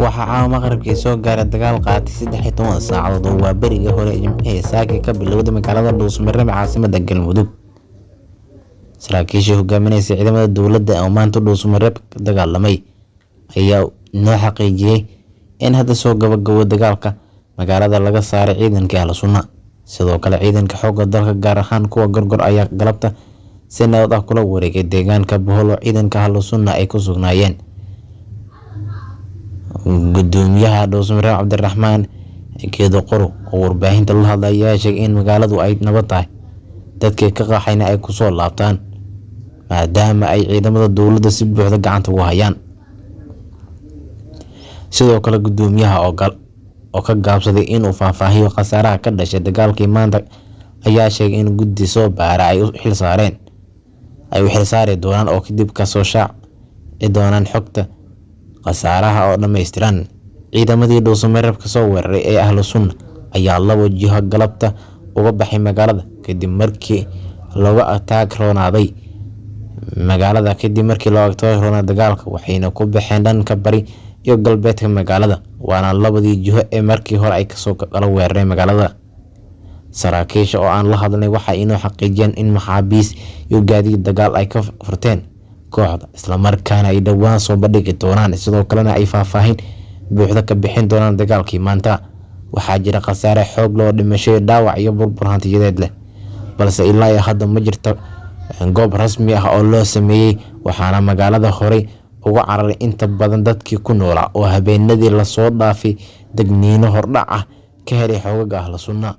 Waxaa caawa maqribkii soo gaaray dagaal qaatay 13 saacadood oo waa berigii hore Jimcihii saaki ka bilowday magaalada Dhuusamareeb, caasimadda Galmudug. Saraakiisha hogaaminaysa ciidamada dowladda oo maanta Dhuusamareeb ka dagaalamay ayaa noo xaqiijiyay in hadda soo gabagabo dagaalka magaalada laga saaray ciidankii Ahlu Sunna. Sidoo kale ciidanka xoogga dalka, gaar ahaan kuwa Gorgor, ayaa galabta si nabad ah kula wareegay deegaanka Bohol oo ciidanka Ahlu Sunna ay ku sugnaayeen. Gudoomiyaha Dhuusamareeb, Cabdiraxmaan Geedo Qoro, oo warbaahinta la hadlay ayaa sheegay in magaaladu ay nabad tahay, dadkii ka qaxayna ay kusoo laabtaan maadaama ay ciidamada dowladda si buuxda gacanta ugu hayaan. Sidoo kale gudoomiyaha oo ka gaabsaday inuu faahfaahiyo khasaaraha ka dhashay dagaalkii maanta ayaa sheegay in guddi soo baara ay u xilsaari doonaan oo kadib kasoo shaaci doonaan xogta khasaaraha oo dhammaystiran. Ciidamadii Dhuusamareeb kasoo weeraray ee Ahlu Sunna ayaa labo jiho galabta uga baxay magaalada kadib markii looga ataag roonaaday magaalada kadib markii looga ataag roonaaday dagaalka, waxayna ku baxeen dhanka bari iyo galbeedka magaalada, waana labadii jiho ee markii hore ay kasoo kala weerareen magaalada. Saraakiisha oo aan la hadlnay waxa inoo xaqiijiyeen in maxaabiis iyo gaadiid dagaal ay ka furteen kooxda, islamarkaana ay dhowaan soo bandhigi doonaan, sidoo kalena ay faahfaahin buuxda ka bixin doonaan dagaalkii maanta. Waxaa jira khasaare xoog loo dhimasho, dhaawac iyo burbur hantiyadeed leh, balse ilaa iyo hadda ma jirto goob rasmi ah oo loo sameeyey, waxaana magaalada horey uga cararay inta badan dadkii ku noolaa oo habeenadii lasoo dhaafay degniino hordhac ah ka helay xoogaga Ahlu Sunna.